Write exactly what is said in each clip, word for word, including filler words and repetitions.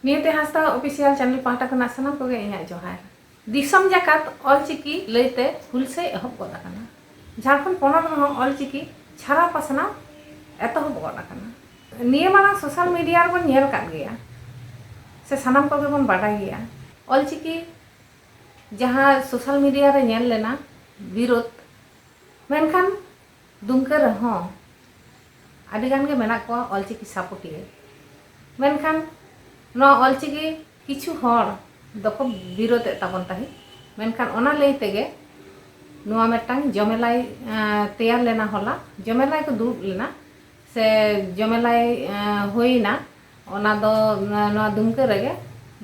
ᱱᱤᱭᱟᱹᱛᱮ ᱦᱟᱸᱥᱫᱟ official channel ᱯᱟᱦᱴᱟ ᱠᱷᱚᱱᱟᱜ ᱥᱟᱱᱟᱢ ᱠᱚᱜᱮ ᱤᱧᱟᱹᱜ ᱡᱚᱦᱟᱨ᱾ ᱫᱤᱥᱚᱢ ᱡᱟᱠᱟᱛ ᱚᱞᱪᱤᱠᱤ ᱞᱟᱹᱭᱛᱮ ᱦᱩᱞᱥᱟᱹᱭ ᱮᱦᱚᱵ ᱜᱚᱫ ᱟᱠᱟᱱᱟ᱾ ᱡᱷᱟᱲᱠᱷᱚᱸᱰ ᱯᱚᱱᱚᱛ ᱨᱮᱦᱚᱸ ᱚᱞᱪᱤᱠᱤ ᱪᱷᱟᱨᱟᱣ ᱯᱟᱥᱱᱟᱣ ᱮᱛᱚᱦᱚᱵ ᱜᱚᱫ ᱟᱠᱟᱱᱟ᱾ ᱱᱤᱭᱟᱹ ᱢᱟᱲᱟᱝ ᱥᱳᱥᱟᱞ ᱢᱤᱰᱤᱭᱟ ᱨᱮᱵᱚᱱ ᱧᱮᱞ ᱟᱠᱟᱫ ᱜᱮᱭᱟ, ᱥᱮ ᱥᱟᱱᱟᱢ ᱠᱚᱜᱮ ᱵᱚᱱ ᱵᱟᱰᱟᱭ ᱜᱮᱭᱟ, ᱚᱞᱪᱤᱠᱤ ᱡᱟᱦᱟᱸ ᱥᱳᱥᱟᱞ ᱢᱤᱰᱤᱭᱟ ᱨᱮ ᱧᱮᱞ ᱞᱮᱱᱟ ᱵᱤᱨᱳᱫᱷ, ᱢᱮᱱᱠᱷᱟᱱ ᱫᱩᱢᱠᱟᱹ ᱨᱮᱦᱚᱸ ᱟᱹᱰᱤ ᱜᱟᱱ ᱜᱮ ᱢᱮᱱᱟᱜ ᱠᱚᱣᱟ ᱚᱞᱪᱤᱠᱤ ᱥᱟᱯᱳᱨᱴᱤᱭᱟᱹ᱾ ᱢᱮᱱᱠᱷᱟᱱ ᱱᱚᱣᱟ ᱚᱞᱪᱤᱠᱤ ᱠᱤᱪᱷᱩ ᱦᱚᱲ ᱫᱚᱠᱚ ᱵᱤᱨᱳᱫᱷ ᱮᱫ ᱛᱟᱵᱚᱱ ᱛᱟᱦᱮᱸᱫ, ᱢᱮᱱᱠᱷᱟᱱ ᱚᱱᱟ ᱞᱟᱹᱭ ᱛᱮᱜᱮ ᱱᱚᱣᱟ ᱢᱤᱫᱴᱟᱝ ᱡᱚᱢᱮᱞᱟᱭ, ᱮᱸ, ᱛᱮᱭᱟᱨ ᱞᱮᱱᱟ ᱦᱚᱞᱟ᱾ ᱡᱚᱢᱮᱞᱟᱭ ᱠᱚ ᱫᱩᱲᱩᱵ ᱞᱮᱱᱟ, ᱥᱮ ᱡᱚᱢᱮᱞᱟᱭ, ᱮᱸ, ᱦᱩᱭᱱᱟ᱾ ᱚᱱᱟ ᱫᱚ, ᱮᱸ, ᱱᱚᱣᱟ ᱫᱩᱢᱠᱟᱹ ᱨᱮᱜᱮ,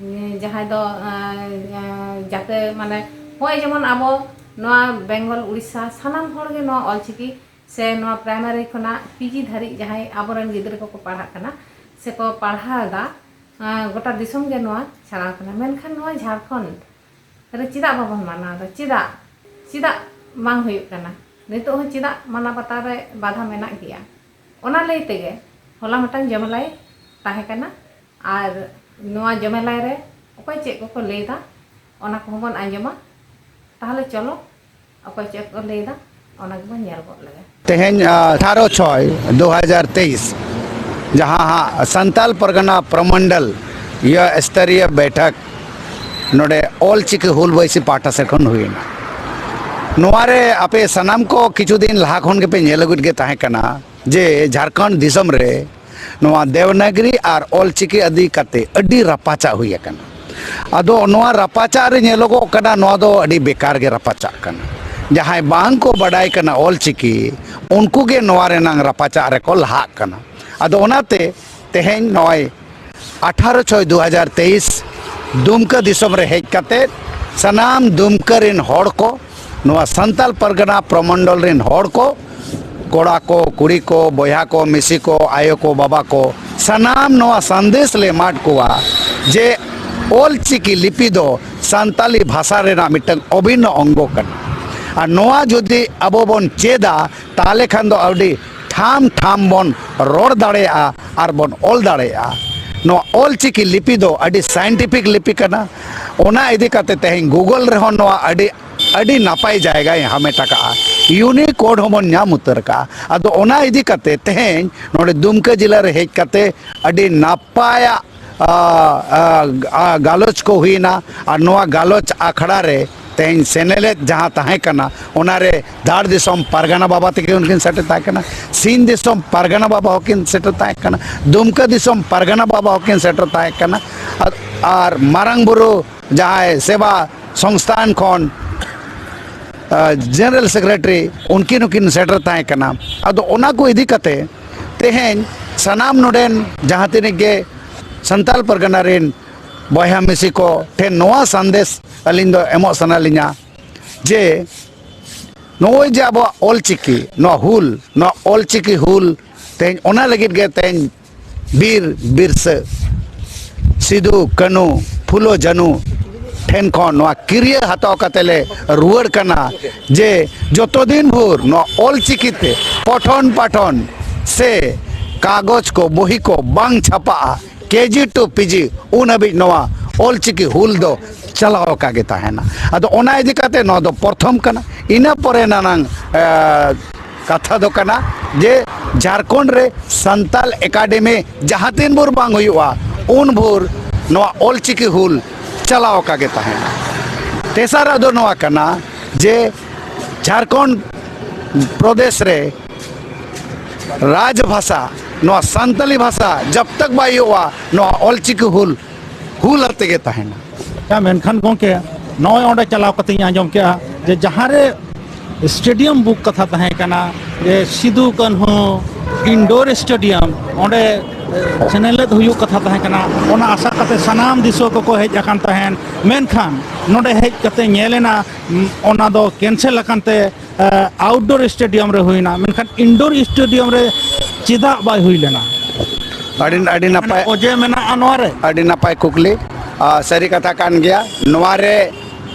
ᱮᱸ, ᱡᱟᱦᱟᱸᱭ ᱫᱚ, ᱮᱸ, ᱮᱸ, ᱡᱟᱛᱮ ᱢᱟᱱᱮ ᱱᱚᱜᱼᱚᱭ ᱡᱮᱢᱚᱱ ᱟᱵᱚ ᱱᱚᱣᱟ ᱵᱮᱝᱜᱚᱞ, ᱩᱲᱤᱥᱥᱟ, ᱥᱟᱱᱟᱢ ᱦᱚᱲ ᱜᱮ ᱱᱚᱣᱟ ᱚᱞᱪᱤᱠᱤ ᱥᱮ ᱱᱚᱣᱟ ᱯᱨᱟᱭᱢᱟᱨᱤ ᱠᱷᱚᱱᱟᱜ ᱯᱤᱡᱤ ᱫᱷᱟᱹᱨᱤᱡ ᱡᱟᱦᱟᱸᱭ ᱟᱵᱚᱨᱮᱱ ᱜᱤᱫᱽᱨᱟᱹ ᱠᱚᱠᱚ ᱯᱟᱲᱦᱟᱜ ᱠᱟᱱᱟ ᱥᱮᱠᱚ ᱯᱟᱲᱦᱟᱣ ᱮᱫᱟ, ᱮᱸ, ᱜᱚᱴᱟ ᱫᱤᱥᱚᱢ ᱜᱮ ᱱᱚᱣᱟ ᱪᱷᱟᱲᱟᱣ ᱠᱟᱱᱟ᱾ ᱢᱮᱱᱠᱷᱟᱱ ᱱᱚᱣᱟ ᱡᱷᱟᱲᱠᱷᱚᱸᱰ ᱨᱮ ᱪᱮᱫᱟᱜ ᱵᱟᱵᱚᱱ ᱢᱟᱱᱟᱣ ᱮᱫᱟ? ᱪᱮᱫᱟᱜ, ᱪᱮᱫᱟᱜ ᱵᱟᱝ ᱦᱩᱭᱩᱜ ᱠᱟᱱᱟ? ᱱᱤᱛᱚᱜ ᱦᱚᱸ ᱪᱮᱫᱟᱜ ᱢᱟᱱᱟᱣ ᱵᱟᱛᱟᱣ ᱨᱮ ᱵᱟᱫᱷᱟ ᱢᱮᱱᱟᱜ ᱜᱮᱭᱟ? ᱚᱱᱟ ᱞᱟᱹᱭ ᱛᱮᱜᱮ ᱦᱚᱞᱟ ᱢᱤᱫᱴᱟᱝ ᱡᱚᱢᱮᱞᱟᱭ ᱛᱟᱦᱮᱸ ᱠᱟᱱᱟ᱾ ᱟᱨ ᱱᱚᱣᱟ ᱡᱚᱢᱮᱞᱟᱭ ᱨᱮ ᱚᱠᱚᱭ ᱪᱮᱫ ᱠᱚᱠᱚ ᱞᱟᱹᱭ ᱮᱫᱟ, ᱚᱱᱟ ᱠᱚᱦᱚᱸ ᱵᱚᱱ ᱟᱸᱡᱚᱢᱟ᱾ ᱛᱟᱦᱚᱞᱮ ᱪᱚᱞᱚ, ᱚᱠᱚᱭ ᱪᱮᱫ ᱠᱚ ᱞᱟᱹᱭ ᱮᱫᱟ, ᱚᱱᱟ ᱜᱮᱵᱚᱱ ᱧᱮᱞ ᱜᱚᱫ ᱞᱮᱜᱮ᱾ ᱛᱮᱦᱮᱧ, ᱟ, ᱟᱴᱷᱟᱨᱚ ᱪᱷᱚᱭ ᱫᱩ ᱦᱟᱡᱟᱨ ᱛᱮᱭᱤᱥ, ᱡᱟᱦᱟᱸ ᱦᱟᱸᱜ ᱥᱟᱱᱛᱟᱞ ᱯᱟᱨᱜᱟᱱᱟ ᱯᱨᱚᱢᱚᱱᱰᱚᱞ ᱤᱭᱟᱹ ᱥᱛᱚᱨᱤᱭᱚ ᱵᱮᱴᱷᱚᱠ ᱱᱚᱰᱮ ᱚᱞ ᱪᱤᱠᱤ ᱦᱩᱞ ᱵᱟᱹᱭᱥᱤ ᱯᱟᱦᱴᱟ ᱥᱮᱫ ᱠᱷᱚᱱ ᱦᱩᱭᱮᱱᱟ᱾ ᱱᱚᱣᱟ ᱨᱮ ᱟᱯᱮ ᱥᱟᱱᱟᱢ ᱠᱚ ᱠᱤᱪᱷᱩ ᱫᱤᱱ ᱞᱟᱦᱟ ᱠᱷᱚᱱ ᱜᱮᱯᱮ ᱧᱮᱞ ᱟᱹᱜᱩᱭᱮᱫ ᱜᱮ ᱛᱟᱦᱮᱸ ᱠᱟᱱᱟ ᱡᱮ ᱡᱷᱟᱲᱠᱷᱚᱸᱰ ᱫᱤᱥᱚᱢ ᱨᱮ ᱱᱚᱣᱟ ᱫᱮᱣᱱᱟᱜᱽᱨᱤ ᱟᱨ ᱚᱞ ᱪᱤᱠᱤ ᱤᱫᱤ ᱠᱟᱛᱮ ᱟᱹᱰᱤ ᱨᱟᱯᱟᱪᱟᱜ ᱦᱩᱭ ᱟᱠᱟᱱᱟ᱾ ᱟᱫᱚ ᱱᱚᱣᱟ ᱨᱟᱯᱟᱪᱟᱜ ᱨᱮ ᱧᱮᱞᱚᱜᱚᱜ ᱠᱟᱱᱟ, ᱱᱚᱣᱟ ᱫᱚ ᱟᱹᱰᱤ ᱵᱮᱠᱟᱨ ᱜᱮ ᱨᱟᱯᱟᱪᱟᱜ ᱠᱟᱱᱟ᱾ ᱡᱟᱦᱟᱸᱭ ᱵᱟᱝ ᱠᱚ ᱵᱟᱰᱟᱭ ᱠᱟᱱᱟ ᱚᱞ ᱪᱤᱠᱤ, ᱩᱱᱠᱩ ᱜᱮ ᱱᱚᱣᱟ ᱨᱮᱱᱟᱝ ᱨᱟᱯᱟᱪᱟᱜ ᱨᱮᱠᱚ ᱞᱟᱦᱟᱜ ᱠᱟᱱᱟ᱾ ᱟᱫᱚ ᱚᱱᱟᱛᱮ ᱛᱮᱦᱮᱧ ᱱᱚᱜᱼᱚᱭ ᱟᱴᱷᱟᱨᱚ ᱪᱷᱚᱭ ᱫᱩ ᱦᱟᱡᱟᱨ ᱛᱮᱭᱤᱥ ᱫᱩᱢᱠᱟᱹ ᱫᱤᱥᱚᱢ ᱨᱮ ᱦᱮᱡ ᱠᱟᱛᱮ ᱥᱟᱱᱟᱢ ᱫᱩᱢᱠᱟᱹ ᱨᱮᱱ ᱦᱚᱲ ᱠᱚ, ᱱᱚᱣᱟ ᱥᱟᱱᱛᱟᱞ ᱯᱟᱨᱜᱟᱱᱟ ᱯᱨᱚᱢᱚᱱᱰᱚᱞ ᱨᱮᱱ ᱦᱚᱲ ᱠᱚ, ᱠᱚᱲᱟ ᱠᱚ, ᱠᱩᱲᱤ ᱠᱚ, ᱵᱚᱭᱦᱟ ᱠᱚ, ᱢᱤᱥᱤ ᱠᱚ, ᱟᱭᱳ ᱠᱚ, ᱵᱟᱵᱟ ᱠᱚ, ᱥᱟᱱᱟᱢ ᱱᱚᱣᱟ ᱥᱟᱸᱫᱮᱥ ᱞᱮ ᱮᱢᱟᱫ ᱠᱚᱣᱟ ᱡᱮ ᱚᱞ ᱪᱤᱠᱤ ᱞᱤᱯᱤ ᱫᱚ ᱥᱟᱱᱛᱟᱞᱤ ᱵᱷᱟᱥᱟ ᱨᱮᱱᱟᱜ ᱢᱤᱫᱴᱟᱝ ᱚᱵᱷᱤᱱᱱᱚ ᱚᱝᱜᱚ ᱠᱟᱱᱟ᱾ ᱟᱨ ᱱᱚᱣᱟ ᱡᱩᱫᱤ ᱟᱵᱚ ᱵᱚᱱ ᱪᱮᱫᱟ, ᱛᱟᱦᱚᱞᱮ ᱠᱷᱟᱱ ᱫᱚ ᱟᱹᱰᱤ ᱴᱷᱟᱢ ᱴᱷᱟᱢ ᱵᱚᱱ ᱨᱚᱲ ᱫᱟᱲᱮᱭᱟᱜᱼᱟ ᱟᱨ ᱵᱚᱱ ᱚᱞ ᱫᱟᱲᱮᱭᱟᱜᱼᱟ᱾ ᱱᱚᱣᱟ ᱚᱞ ᱪᱤᱠᱤ ᱞᱤᱯᱤ ᱫᱚ ᱟᱹᱰᱤ scientific ᱞᱤᱯᱤ ᱠᱟᱱᱟ᱾ ᱚᱱᱟ ᱤᱫᱤ ᱠᱟᱛᱮ ᱛᱮᱦᱮᱧ Google ᱨᱮᱦᱚᱸ ᱱᱚᱣᱟ ᱟᱹᱰᱤ, ᱟᱹᱰᱤ ᱱᱟᱯᱟᱭ ᱡᱟᱭᱜᱟᱭ ᱦᱟᱢᱮᱴ ᱟᱠᱟᱫᱼᱟ᱾ Unicode ᱦᱚᱸᱵᱚᱱ ᱧᱟᱢ ᱩᱛᱟᱹᱨ ᱟᱠᱟᱫᱼᱟ᱾ ᱟᱫᱚ ᱚᱱᱟ ᱤᱫᱤ ᱠᱟᱛᱮ ᱛᱮᱦᱮᱧ ᱱᱚᱰᱮ ᱫᱩᱢᱠᱟᱹ ᱡᱮᱞᱟ ᱨᱮ ᱦᱮᱡ ᱠᱟᱛᱮ ᱟᱹᱰᱤ ᱱᱟᱯᱟᱭᱟᱜ, ᱟ, ᱟ, ᱟ, ᱜᱟᱞᱚᱪ ᱠᱚ ᱦᱩᱭᱱᱟ᱾ ᱟᱨ ᱱᱚᱣᱟ ᱜᱟᱞᱚᱪ ᱟᱠᱷᱲᱟ ᱨᱮ ᱛᱮᱦᱮᱧ ᱥᱮᱱᱮᱞᱮᱫ ᱡᱟᱦᱟᱸ ᱛᱟᱦᱮᱸ ᱠᱟᱱᱟ, ᱚᱱᱟᱨᱮ ᱫᱷᱟᱲ ᱫᱤᱥᱚᱢ ᱯᱟᱨᱜᱟᱱᱟ ᱵᱟᱵᱟ ᱛᱟᱹᱠᱤᱱ ᱦᱚᱸᱠᱤᱱ ᱥᱮᱴᱮᱨ ᱛᱟᱦᱮᱸ ᱠᱟᱱᱟ, ᱥᱤᱧ ᱫᱤᱥᱚᱢ ᱯᱟᱨᱜᱟᱱᱟ ᱵᱟᱵᱟ ᱦᱚᱸᱠᱤᱱ ᱥᱮᱴᱮᱨ ᱛᱟᱦᱮᱸ ᱠᱟᱱᱟ, ᱫᱩᱢᱠᱟᱹ ᱫᱤᱥᱚᱢ ᱯᱟᱨᱜᱟᱱᱟ ᱵᱟᱵᱟ ᱦᱚᱸᱠᱤᱱ ᱥᱮᱴᱮᱨ ᱛᱟᱦᱮᱸ ᱠᱟᱱᱟ, ᱟᱨ, ᱟᱨ ᱢᱟᱨᱟᱝ ᱵᱩᱨᱩ ᱡᱟᱦᱟᱸᱭ ᱥᱮᱵᱟ ᱥᱚᱝᱥᱛᱷᱟᱱ ᱠᱷᱚᱱ, ᱟ, ᱡᱮᱱᱟᱨᱮᱞ ᱥᱮᱠᱨᱮᱴᱟᱨᱤ, ᱩᱱᱠᱤᱱ ᱦᱚᱸᱠᱤᱱ ᱥᱮᱴᱮᱨ ᱛᱟᱦᱮᱸ ᱠᱟᱱᱟ᱾ ᱟᱫᱚ ᱚᱱᱟ ᱠᱚ ᱤᱫᱤ ᱠᱟᱛᱮ ᱛᱮᱦᱮᱧ ᱥᱟᱱᱟᱢ ᱱᱚᱰᱮᱱ ᱡᱟᱦᱟᱸ ᱛᱤᱱᱟᱹᱜ ᱜᱮ ᱥᱟᱱᱛᱟᱲ ᱯᱟᱨᱜᱟᱱᱟ ᱨᱮᱱ ᱵᱚᱭᱦᱟ ᱢᱤᱥᱤ ᱠᱚ ᱴᱷᱮᱱ ᱱᱚᱣᱟ ᱥᱟᱸᱫᱮᱥ ᱟᱹᱞᱤᱧ ᱫᱚ ᱮᱢᱚᱜ ᱥᱟᱱᱟ ᱞᱤᱧᱟ ᱡᱮ ᱱᱚᱜᱼᱚᱭ ᱡᱮ ᱟᱵᱚᱣᱟᱜ ᱚᱞᱪᱤᱠᱤ, ᱱᱚᱣᱟ ᱦᱩᱞ, ᱱᱚᱣᱟ ᱚᱞᱪᱤᱠᱤ ᱦᱩᱞ ᱛᱮᱦᱮᱧ ᱚᱱᱟ ᱞᱟᱹᱜᱤᱫ ᱜᱮ ᱛᱮᱦᱮᱧ ᱵᱤᱨ ᱵᱤᱨᱥᱟᱹ, ᱥᱤᱫᱩ, ᱠᱟᱹᱱᱩ, ᱯᱷᱩᱞᱳ, ᱡᱷᱟᱱᱩ ᱴᱷᱮᱱ ᱠᱷᱚᱱ ᱱᱚᱣᱟ ᱠᱤᱨᱭᱟᱹ ᱦᱟᱛᱟᱣ ᱠᱟᱛᱮ ᱞᱮ ᱨᱩᱣᱟᱹᱲ ᱠᱟᱱᱟ ᱡᱮ ᱡᱚᱛᱚ ᱫᱤᱱ ᱵᱷᱳᱨ ᱱᱚᱣᱟ ᱚᱞᱪᱤᱠᱤ ᱛᱮ ᱯᱚᱴᱷᱚᱱ ᱯᱟᱴᱷᱚᱱ ᱥᱮ ᱠᱟᱜᱚᱡᱽ ᱠᱚ, ᱵᱚᱦᱤ ᱠᱚ ᱵᱟᱝ ᱪᱷᱟᱯᱟᱜᱼᱟ, ᱠᱮᱡᱤ to ᱯᱤᱡᱤ, ᱩᱱ ᱦᱟᱹᱵᱤᱡ ᱱᱚᱣᱟ ᱚᱞᱪᱤᱠᱤ ᱦᱩᱞ ᱫᱚ ᱪᱟᱞᱟᱣ ᱟᱠᱟ ᱜᱮ ᱛᱟᱦᱮᱱᱟ᱾ ᱟᱫᱚ ᱚᱱᱟ ᱤᱫᱤ ᱠᱟᱛᱮ ᱱᱚᱣᱟ ᱫᱚ ᱯᱨᱚᱛᱷᱚᱢ ᱠᱟᱱᱟ᱾ ᱤᱱᱟᱹ ᱯᱚᱨᱮ ᱱᱟᱱᱟᱝ, ᱮ, ᱠᱟᱛᱷᱟ ᱫᱚ ᱠᱟᱱᱟ ᱡᱮ ᱡᱷᱟᱲᱠᱷᱚᱸᱰ ᱨᱮ ᱥᱟᱱᱛᱟᱞ ᱮᱠᱟᱰᱮᱢᱤ ᱡᱟᱦᱟᱸ ᱛᱤᱱ ᱵᱷᱳᱨ ᱵᱟᱝ ᱦᱩᱭᱩᱜᱼᱟ, ᱩᱱ ᱵᱷᱳᱨ ᱱᱚᱣᱟ ᱚᱞᱪᱤᱠᱤ ᱦᱩᱞ ᱪᱟᱞᱟᱣ ᱟᱠᱟ ᱜᱮ ᱛᱟᱦᱮᱱᱟ᱾ ᱛᱮᱥᱟᱨᱟᱜ ᱫᱚ ᱱᱚᱣᱟ ᱠᱟᱱᱟ ᱡᱮ ᱡᱷᱟᱲᱠᱷᱚᱸᱰ ᱯᱨᱚᱫᱮᱥ ᱨᱮ ᱨᱟᱡᱽ ᱵᱷᱟᱥᱟ, ᱱᱚᱣᱟ ᱥᱟᱱᱛᱟᱞᱤ ᱵᱷᱟᱥᱟ ᱡᱟᱵ ᱛᱟᱠ ᱵᱟᱭ ᱦᱩᱭᱩᱜᱼᱟ, ᱱᱚᱣᱟ ᱚᱞᱪᱤᱠᱤ ᱦᱩᱞ, ᱦᱩᱞ ᱟᱛᱮ ᱜᱮ ᱛᱟᱦᱮᱱᱟ᱾ ᱟᱪᱪᱷᱟ, ᱢᱮᱱᱠᱷᱟᱱ ᱜᱚᱢᱠᱮ, ᱱᱚᱜᱼᱚᱭ ᱚᱸᱰᱮ ᱪᱟᱞᱟᱣ ᱠᱟᱛᱮᱧ ᱟᱸᱡᱚᱢ ᱠᱮᱜᱼᱟ ᱡᱮ ᱡᱟᱦᱟᱸ ᱨᱮ stadium book ᱠᱟᱛᱷᱟ ᱛᱟᱦᱮᱸ ᱠᱟᱱᱟ, ᱡᱮ ᱥᱤᱫᱩ ᱠᱟᱹᱱᱦᱩ indoor stadium, ᱚᱸᱰᱮ, ᱮ, ᱥᱮᱱᱮᱞᱮᱫ ᱦᱩᱭᱩᱜ ᱠᱟᱛᱷᱟ ᱛᱟᱦᱮᱸ ᱠᱟᱱᱟ, ᱚᱱᱟ ᱟᱥᱟ ᱠᱟᱛᱮ ᱥᱟᱱᱟᱢ ᱫᱤᱥᱩᱣᱟᱹ ᱠᱚᱠᱚ ᱦᱮᱡ ᱟᱠᱟᱱ ᱛᱟᱦᱮᱸᱱ, ᱢᱮᱱᱠᱷᱟᱱ ᱱᱚᱰᱮ ᱦᱮᱡ ᱠᱟᱛᱮ ᱧᱮᱞ ᱮᱱᱟ, ᱩᱢ, ᱚᱱᱟ ᱫᱚ cancel ᱟᱠᱟᱱ ᱛᱮ, ᱮ, outdoor stadium ᱨᱮ ᱦᱩᱭᱱᱟ, ᱢᱮᱱᱠᱷᱟᱱ indoor stadium ᱨᱮ ᱪᱮᱫᱟᱜ ᱵᱟᱭ ᱦᱩᱭ ᱞᱮᱱᱟ? ᱟᱹᱰᱤ, ᱟᱹᱰᱤ ᱢᱟᱱᱮ ᱱᱟᱯᱟᱭ, ᱚᱡᱮ ᱢᱮᱱᱟᱜᱼᱟ ᱱᱚᱣᱟ ᱨᱮ? ᱟᱹᱰᱤ ᱱᱟᱯᱟᱭ ᱠᱩᱠᱞᱤ᱾ ᱟ, ᱥᱟᱹᱨᱤ ᱠᱟᱛᱷᱟ ᱠᱟᱱ ᱜᱮᱭᱟ᱾ ᱱᱚᱣᱟ ᱨᱮ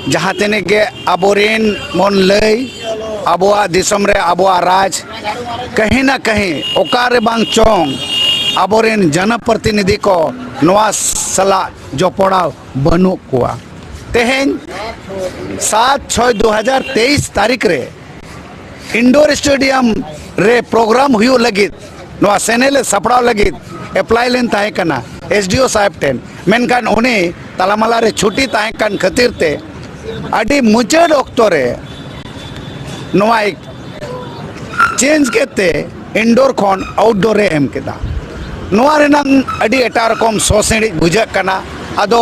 ᱡᱟᱦᱟᱸ ᱛᱤᱱᱟᱹᱜ ᱜᱮ ᱟᱵᱚᱨᱮᱱ ᱵᱚᱱ ᱞᱟᱹᱭ, ᱟᱵᱚᱣᱟᱜ ᱫᱤᱥᱚᱢ ᱨᱮ ᱟᱵᱚᱣᱟᱜ ᱨᱟᱡᱽ, ᱠᱟᱹᱦᱤ ᱱᱟ ᱠᱟᱹᱦᱤ ᱚᱠᱟ ᱨᱮ ᱵᱟᱝ ᱪᱚᱝ ᱟᱵᱚᱨᱮᱱ ᱡᱚᱱᱚᱯᱨᱚᱛᱤᱱᱤᱫᱷᱤ ᱠᱚ ᱱᱚᱣᱟ ᱥᱟᱞᱟᱜ ᱡᱚᱯᱲᱟᱣ ᱵᱟᱹᱱᱩᱜ ᱠᱚᱣᱟ᱾ ᱛᱮᱦᱮᱧ ᱥᱟᱛ ᱪᱷᱚᱭ ᱫᱩ ᱦᱟᱡᱟᱨ ᱛᱮᱭᱤᱥ ᱛᱟᱹᱨᱤᱠᱷ ᱨᱮ ᱤᱱᱰᱳᱨ ᱥᱴᱮᱰᱤᱭᱟᱢ ᱨᱮ ᱯᱨᱳᱜᱨᱟᱢ ᱦᱩᱭᱩᱜ ᱞᱟᱹᱜᱤᱫ, ᱱᱚᱣᱟ ᱥᱮᱱᱮᱞ ᱮ ᱥᱟᱯᱲᱟᱣ ᱞᱟᱹᱜᱤᱫ ᱮᱯᱞᱟᱭ ᱞᱮᱱ ᱛᱟᱦᱮᱸ ᱠᱟᱱᱟ ᱮᱥ ᱰᱤ ᱳ ᱥᱟᱦᱮᱵᱽ ᱴᱷᱮᱱ, ᱢᱮᱱᱠᱷᱟᱱ ᱩᱱᱤ ᱛᱟᱞᱟᱢᱟᱞᱟ ᱨᱮ ᱪᱷᱩᱴᱤ ᱛᱟᱦᱮᱸ ᱠᱟᱱ ᱠᱷᱟᱹᱛᱤᱨ ᱛᱮ ᱟᱹᱰᱤ ᱢᱩᱪᱟᱹᱫ ᱚᱠᱛᱚ ᱨᱮ ᱱᱚᱣᱟᱭ ᱪᱮᱧᱡᱽ ᱠᱮᱫ ᱛᱮ ᱤᱱᱰᱳᱨ ᱠᱷᱚᱱ ᱟᱣᱩᱴᱰᱳᱨ ᱮ ᱮᱢ ᱠᱮᱫᱟ᱾ ᱱᱚᱣᱟ ᱨᱮᱱᱟᱝ ᱟᱹᱰᱤ ᱮᱴᱟᱜ ᱨᱚᱠᱚᱢ ᱥᱚ ᱥᱤᱬᱤᱡ ᱵᱩᱡᱷᱟᱹᱜ ᱠᱟᱱᱟ᱾ ᱟᱫᱚ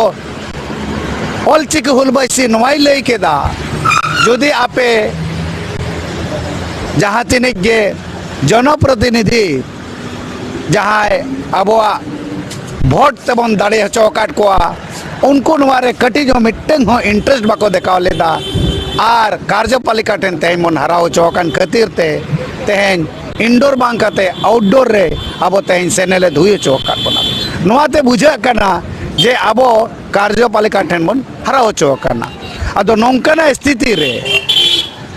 ᱚᱞᱪᱤᱠᱤ ᱦᱩᱞ ᱵᱟᱭᱥᱤ ᱱᱚᱣᱟᱭ ᱞᱟᱹᱭ ᱠᱮᱫᱟ, ᱡᱩᱫᱤ ᱟᱯᱮ ᱡᱟᱦᱟᱸ ᱛᱤᱱᱟᱹᱜ ᱜᱮ ᱡᱚᱱᱚᱯᱨᱚᱛᱤᱱᱤᱫᱷᱤ, ᱡᱟᱦᱟᱸᱭ ᱟᱵᱚᱣᱟᱜ ᱵᱷᱳᱴ ᱛᱮᱵᱚᱱ ᱫᱟᱲᱮ ᱦᱚᱪᱚ ᱟᱠᱟᱫ ᱠᱚᱣᱟ, ᱩᱱᱠᱩ ᱱᱚᱣᱟ ᱨᱮ ᱠᱟᱹᱴᱤᱡ ᱦᱚᱸ ᱢᱤᱫᱴᱟᱝ ᱦᱚᱸ ᱤᱱᱴᱟᱨᱮᱥᱴ ᱵᱟᱠᱚ ᱫᱮᱠᱷᱟᱣ ᱞᱮᱫᱟ᱾ ᱟᱨ ᱠᱟᱨᱡᱚᱯᱟᱞᱤᱠᱟ ᱴᱷᱮᱱ ᱛᱮᱦᱮᱧ ᱵᱚᱱ ᱦᱟᱨᱟᱣ ᱦᱚᱪᱚ ᱟᱠᱟᱱ ᱠᱷᱟᱹᱛᱤᱨ ᱛᱮ ᱛᱮᱦᱮᱧ ᱤᱱᱰᱳᱨ ᱵᱟᱝ ᱠᱟᱛᱮ ᱟᱣᱩᱴᱰᱳᱨ ᱨᱮ ᱟᱵᱚ ᱛᱮᱦᱮᱧ ᱥᱮᱱᱮᱞᱮᱫ ᱦᱩᱭ ᱦᱚᱪᱚ ᱟᱠᱟᱫ ᱵᱚᱱᱟ᱾ ᱱᱚᱣᱟᱛᱮ ᱵᱩᱡᱷᱟᱹᱜ ᱠᱟᱱᱟ ᱡᱮ ᱟᱵᱚ ᱠᱟᱨᱡᱚᱯᱟᱞᱤᱠᱟ ᱴᱷᱮᱱ ᱵᱚᱱ ᱦᱟᱨᱟᱣ ᱦᱚᱪᱚ ᱟᱠᱟᱱᱟ᱾ ᱟᱫᱚ ᱱᱚᱝᱠᱟᱱᱟᱜ ᱥᱛᱷᱤᱛᱤ ᱨᱮ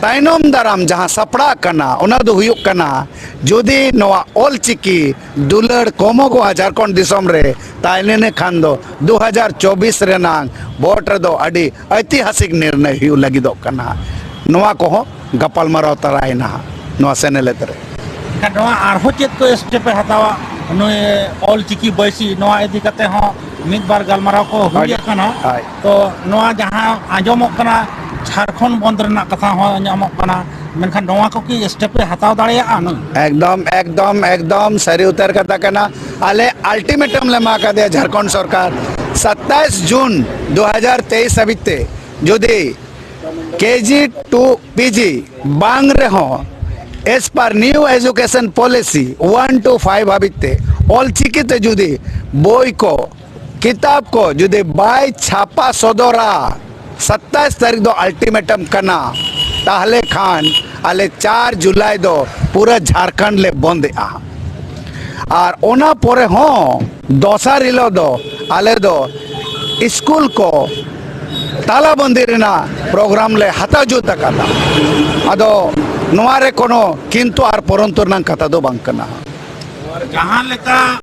ᱛᱟᱭᱱᱚᱢ ᱫᱟᱨᱟᱢ ᱡᱟᱦᱟᱸ ᱥᱟᱯᱲᱟᱜ ᱠᱟᱱᱟ, ᱚᱱᱟ ᱫᱚ ᱦᱩᱭᱩᱜ ᱠᱟᱱᱟ, ᱡᱩᱫᱤ ᱱᱚᱣᱟ ᱚᱞᱪᱤᱠᱤ ᱫᱩᱞᱟᱹᱲ ᱠᱚᱢᱚᱜᱚᱜᱼᱟ ᱡᱷᱟᱲᱠᱷᱚᱸᱰ ᱫᱤᱥᱚᱢ ᱨᱮ, ᱛᱟᱦᱞᱮ ᱠᱷᱟᱱ ᱫᱚ ᱫᱩ ᱦᱟᱡᱟᱨ ᱪᱚᱵᱵᱤᱥ ᱨᱮᱱᱟᱝ ᱵᱷᱳᱴ ᱨᱮᱫᱚ ᱟᱹᱰᱤ ᱮᱭᱛᱤᱦᱟᱥᱤᱠ ᱱᱤᱨᱱᱚᱭ ᱦᱩᱭᱩᱜ ᱞᱟᱹᱜᱤᱫᱚᱜ ᱠᱟᱱᱟ᱾ ᱱᱚᱣᱟ ᱠᱚᱦᱚᱸ ᱜᱟᱯᱟᱞᱢᱟᱨᱟᱣ ᱛᱟᱨᱟᱭᱮᱱᱟ ᱦᱟᱸᱜ ᱱᱚᱣᱟ ᱥᱮᱱᱮᱞᱮᱫ ᱨᱮ᱾ ᱮᱱᱠᱷᱟᱱ ᱱᱚᱣᱟ ᱟᱨᱦᱚᱸ ᱪᱮᱫ ᱠᱚ ᱥᱴᱮᱯ ᱮ ᱦᱟᱛᱟᱣᱟ ᱱᱩᱭ ᱚᱞ ᱪᱤᱠᱤ ᱵᱟᱹᱭᱥᱤ, ᱱᱚᱣᱟ ᱤᱫᱤ ᱠᱟᱛᱮ ᱦᱚᱸ ᱢᱤᱫ ᱵᱟᱨ ᱜᱟᱞᱢᱟᱨᱟᱣ ᱠᱚ ᱦᱩᱭ ᱟᱹᱰᱤ, ᱟᱠᱟᱱᱟ᱾ ᱦᱳᱭ᱾ ᱛᱚ ᱱᱚᱣᱟ ᱡᱟᱦᱟᱸ ᱟᱸᱡᱚᱢᱚᱜ ᱠᱟᱱᱟ ᱡᱷᱟᱲᱠᱷᱚᱸᱰ ᱵᱚᱱᱫ ᱨᱮᱱᱟᱜ ᱠᱟᱛᱷᱟ ᱦᱚᱸ ᱟᱸᱡᱚᱢᱚᱜ ᱠᱟᱱᱟ, ᱢᱮᱱᱠᱷᱟᱱ ᱱᱚᱣᱟ ᱠᱚ ᱠᱤ ᱥᱴᱮᱯ ᱮ ᱦᱟᱛᱟᱣ ᱫᱟᱲᱮᱭᱟᱜᱼᱟ ᱱᱩᱭ? ᱮᱠᱫᱚᱢ, ᱮᱠᱫᱚᱢ, ᱮᱠᱫᱚᱢ ᱥᱟᱹᱨᱤ ᱩᱛᱟᱹᱨ ᱠᱟᱛᱷᱟ ᱠᱟᱱᱟ᱾ ᱟᱞᱮ ᱟᱞᱴᱤᱢᱮᱴᱟᱢ ᱞᱮ ᱮᱢᱟ ᱠᱟᱫᱮᱭᱟ ᱡᱷᱟᱲᱠᱷᱚᱸᱰ ᱥᱚᱨᱠᱟᱨ, ᱥᱟᱛᱟᱭᱤᱥ ᱡᱩᱱ ᱫᱩ ᱦᱟᱡᱟᱨ ᱛᱮᱭᱤᱥ ᱦᱟᱹᱵᱤᱡ ᱛᱮ ᱡᱩᱫᱤ ᱠᱮ ᱡᱤ ᱴᱩ ᱯᱤ ᱡᱤ ᱵᱟᱝ ᱨᱮᱦᱚᱸ, as per new education policy one to five ᱦᱟᱹᱵᱤᱡ ᱛᱮ ᱚᱞᱪᱤᱠᱤ ᱛᱮ ᱡᱩᱫᱤ ᱵᱳᱭ ᱠᱚ, ᱠᱤᱛᱟᱵ ᱠᱚ ᱡᱩᱫᱤ ᱵᱟᱭ ᱪᱷᱟᱯᱟ ᱥᱚᱫᱚᱨᱟ, ᱥᱟᱛᱟᱭᱤᱥ ᱛᱟᱹᱨᱤᱠᱷ ᱫᱚ ᱟᱞᱴᱤᱢᱮᱴᱟᱢ ᱠᱟᱱᱟ, ᱛᱟᱦᱞᱮ ᱠᱷᱟᱱ ᱟᱞᱮ ᱪᱟᱨ ᱡᱩᱞᱟᱭ ᱫᱚ ᱯᱩᱨᱟᱹ ᱡᱷᱟᱲᱠᱷᱚᱸᱰ ᱞᱮ ᱵᱚᱱᱫᱮᱜᱼᱟ᱾ ᱟᱨ ᱚᱱᱟ ᱯᱚᱨᱮ ᱦᱚᱸ ᱫᱚᱥᱟᱨ ᱦᱤᱞᱳᱜ ᱫᱚ ᱟᱞᱮ ᱫᱚ ᱥᱠᱩᱞ ᱠᱚ ᱛᱟᱞᱟᱵᱟᱱᱫᱤ ᱨᱮᱱᱟᱜ ᱯᱨᱳᱜᱨᱟᱢ ᱞᱮ ᱦᱟᱛᱟᱣ ᱡᱩᱛ ᱟᱠᱟᱫᱟ᱾ ᱟᱫᱚ ᱱᱚᱣᱟ ᱨᱮ ᱠᱳᱱᱳ ᱠᱤᱱᱛᱩ ᱟᱨ ᱯᱚᱨᱚᱱᱛᱩ ᱨᱮᱱᱟᱜ ᱠᱟᱛᱷᱟ ᱫᱚ ᱵᱟᱝ ᱠᱟᱱᱟ᱾ ᱡᱟᱦᱟᱸ ᱞᱮᱠᱟ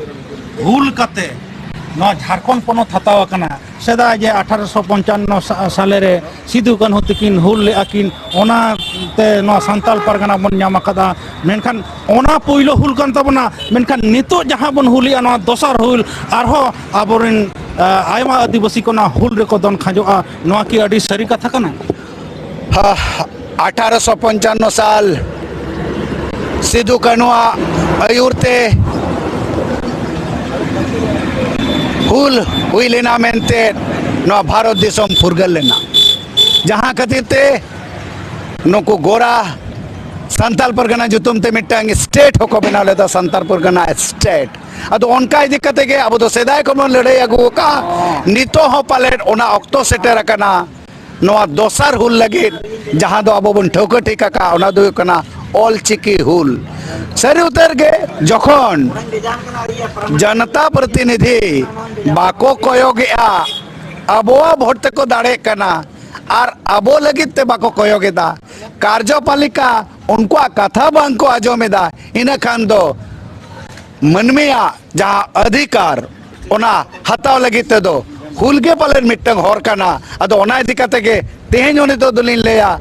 ᱦᱩᱞ ᱠᱟᱛᱮ ᱱᱚᱣᱟ ᱡᱷᱟᱲᱠᱷᱚᱸᱰ ᱯᱚᱱᱚᱛ ᱦᱟᱛᱟᱣ ᱟᱠᱟᱱᱟ, ᱥᱮᱫᱟᱭ ᱡᱮ ᱟᱴᱷᱟᱨᱚᱥᱚ ᱯᱚᱧᱪᱟᱱᱱᱚ ᱥᱟ-, ᱥᱟᱞᱮ ᱨᱮ ᱥᱤᱫᱩ ᱠᱟᱹᱱᱦᱩ ᱛᱟᱹᱠᱤᱱ ᱦᱩᱞ ᱞᱮᱫᱼᱟ ᱠᱤᱱ, ᱚᱱᱟ ᱛᱮ ᱱᱚᱣᱟ ᱥᱟᱱᱛᱟᱞ ᱯᱟᱨᱜᱟᱱᱟ ᱵᱚᱱ ᱧᱟᱢ ᱟᱠᱟᱫᱟ᱾ ᱢᱮᱱᱠᱷᱟᱱ ᱚᱱᱟ ᱯᱳᱭᱞᱳ ᱦᱩᱞ ᱠᱟᱱ ᱛᱟᱵᱚᱱᱟ, ᱢᱮᱱᱠᱷᱟᱱ ᱱᱤᱛᱚᱜ ᱡᱟᱦᱟᱸ ᱵᱚᱱ ᱦᱩᱞᱮᱜᱼᱟ, ᱱᱚᱣᱟ ᱫᱚᱥᱟᱨ ᱦᱩᱞ ᱟᱨᱦᱚᱸ ᱟᱵᱚᱨᱮᱱ, ᱟ, ᱟᱭᱢᱟ ᱟᱹᱫᱤᱵᱟᱹᱥᱤ ᱠᱚ ᱱᱚᱣᱟ ᱦᱩᱞ ᱨᱮᱠᱚ ᱫᱚᱱ ᱠᱷᱟᱸᱡᱚᱜᱼᱟ᱾ ᱱᱚᱣᱟ ᱠᱤ ᱟᱹᱰᱤ ᱥᱟᱹᱨᱤ ᱠᱟᱛᱷᱟ ᱠᱟᱱᱟ? ᱦᱟ, ᱟᱴᱷᱟᱨᱚᱥᱚ ᱯᱚᱧᱪᱟᱱᱱᱚ ᱥᱟᱞ ᱥᱤᱫᱩ ᱠᱟᱹᱱᱩᱣᱟᱜ ᱟᱹᱭᱩᱨ ᱛᱮ ᱦᱩᱞ ᱦᱩᱭ ᱞᱮᱱᱟ ᱢᱮᱱᱛᱮ ᱱᱚᱣᱟ ᱵᱷᱟᱨᱚᱛ ᱫᱤᱥᱚᱢ ᱯᱷᱩᱨᱜᱟᱹᱞ ᱞᱮᱱᱟ, ᱡᱟᱦᱟᱸ ᱠᱷᱟᱹᱛᱤᱨ ᱛᱮ ᱱᱩᱠᱩ ᱜᱳᱨᱟ ᱥᱟᱱᱛᱟᱞ ᱯᱟᱨᱜᱟᱱᱟ ᱧᱩᱛᱩᱢ ᱛᱮ ᱢᱤᱫᱴᱟᱝ ᱥᱴᱮᱴ ᱦᱚᱸᱠᱚ ᱵᱮᱱᱟᱣ ᱞᱮᱫᱟ, ᱥᱟᱱᱛᱟᱞ ᱯᱟᱨᱜᱟᱱᱟ ᱥᱴᱮᱴ᱾ ᱟᱫᱚ ᱚᱱᱠᱟ ᱤᱫᱤ ᱠᱟᱛᱮ ᱜᱮ ᱟᱵᱚ ᱫᱚ ᱥᱮᱫᱟᱭ ᱠᱷᱚᱱ ᱵᱚᱱ ᱞᱟᱹᱲᱦᱟᱹᱭ ᱟᱹᱜᱩ ᱟᱠᱟᱫᱼᱟ, ᱱᱤᱛᱚᱜ ᱦᱚᱸ ᱯᱟᱞᱮᱫ ᱚᱱᱟ ᱚᱠᱛᱚ ᱥᱮᱴᱮᱨ ᱟᱠᱟᱱᱟ ᱱᱚᱣᱟ ᱫᱚᱥᱟᱨ ᱦᱩᱞ ᱞᱟᱹᱜᱤᱫ᱾ ᱡᱟᱦᱟᱸ ᱫᱚ ᱟᱵᱚ ᱵᱚᱱ ᱴᱷᱟᱹᱣᱠᱟᱹ ᱴᱷᱤᱠ ᱟᱠᱟᱫᱼᱟ, ᱚᱱᱟ ᱫᱚ ᱦᱩᱭᱩᱜ ᱠᱟᱱᱟ ᱚᱞ ᱪᱤᱠᱤ ᱦᱩᱞ᱾ ᱥᱟᱹᱨᱤ ᱩᱛᱟᱹᱨ ᱜᱮ, ᱡᱚᱠᱷᱚᱱ ᱡᱚᱱᱚᱛᱟ ᱯᱨᱚᱛᱤᱱᱤᱫᱷᱤ ᱵᱟᱠᱚ ᱠᱚᱭᱚᱜᱮᱜᱼᱟ, ᱟᱵᱚᱣᱟᱜ ᱵᱷᱳᱴ ᱛᱮᱠᱚ ᱫᱟᱲᱮᱜ ᱠᱟᱱᱟ, ᱟᱨ ᱟᱵᱚ ᱞᱟᱹᱜᱤᱫ ᱛᱮ ᱵᱟᱠᱚ ᱠᱚᱭᱚᱜ ᱮᱫᱟ, ᱠᱟᱨᱡᱚᱯᱟᱞᱤᱠᱟ ᱩᱱᱠᱩᱣᱟᱜ ᱠᱟᱛᱷᱟ ᱵᱟᱝ ᱠᱚ ᱟᱸᱡᱚᱢ ᱮᱫᱟ, ᱤᱱᱟᱹ ᱠᱷᱟᱱ ᱫᱚ ᱢᱟᱹᱱᱢᱤᱭᱟᱜ ᱡᱟᱦᱟᱸ ᱚᱫᱷᱤᱠᱟᱨ, ᱚᱱᱟ ᱦᱟᱛᱟᱣ ᱞᱟᱹᱜᱤᱫ ᱛᱮᱫᱚ ᱦᱩᱞ ᱜᱮ ᱯᱟᱞᱮᱱ ᱢᱤᱫᱴᱟᱝ ᱦᱚᱨ ᱠᱟᱱᱟ᱾ ᱟᱫᱚ ᱚᱱᱟ ᱤᱫᱤ ᱠᱟᱛᱮ ᱜᱮ ᱛᱮᱦᱮᱧ ᱦᱚᱸ ᱱᱤᱛᱚᱜ ᱫᱚᱞᱤᱧ ᱞᱟᱹᱭᱟ,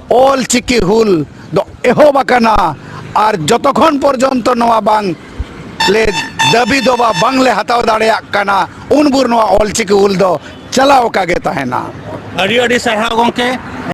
ᱚᱞ ᱪᱤᱠᱤ ᱦᱩᱞ ᱫᱚ ᱮᱦᱚᱵ ᱟᱠᱟᱱᱟ, ᱟᱨ ᱡᱚᱛᱚ ᱠᱷᱚᱱ ᱯᱚᱨᱡᱚᱱᱛᱚ ᱱᱚᱣᱟ ᱵᱟᱝ ᱞᱮ ᱫᱟᱹᱵᱤ ᱫᱚᱵᱟ ᱵᱟᱝ ᱞᱮ ᱦᱟᱛᱟᱣ ᱫᱟᱲᱮᱭᱟᱜ ᱠᱟᱱᱟ, ᱩᱱ ᱵᱷᱳᱨ ᱱᱚᱣᱟ ᱚᱞ ᱪᱤᱠᱤ ᱦᱩᱞ ᱫᱚ ᱪᱟᱞᱟᱣ ᱟᱠᱟ ᱜᱮ ᱛᱟᱦᱮᱱᱟ᱾ ᱟᱹᱰᱤ ᱟᱹᱰᱤ ᱥᱟᱨᱦᱟᱣ ᱜᱚᱢᱠᱮ,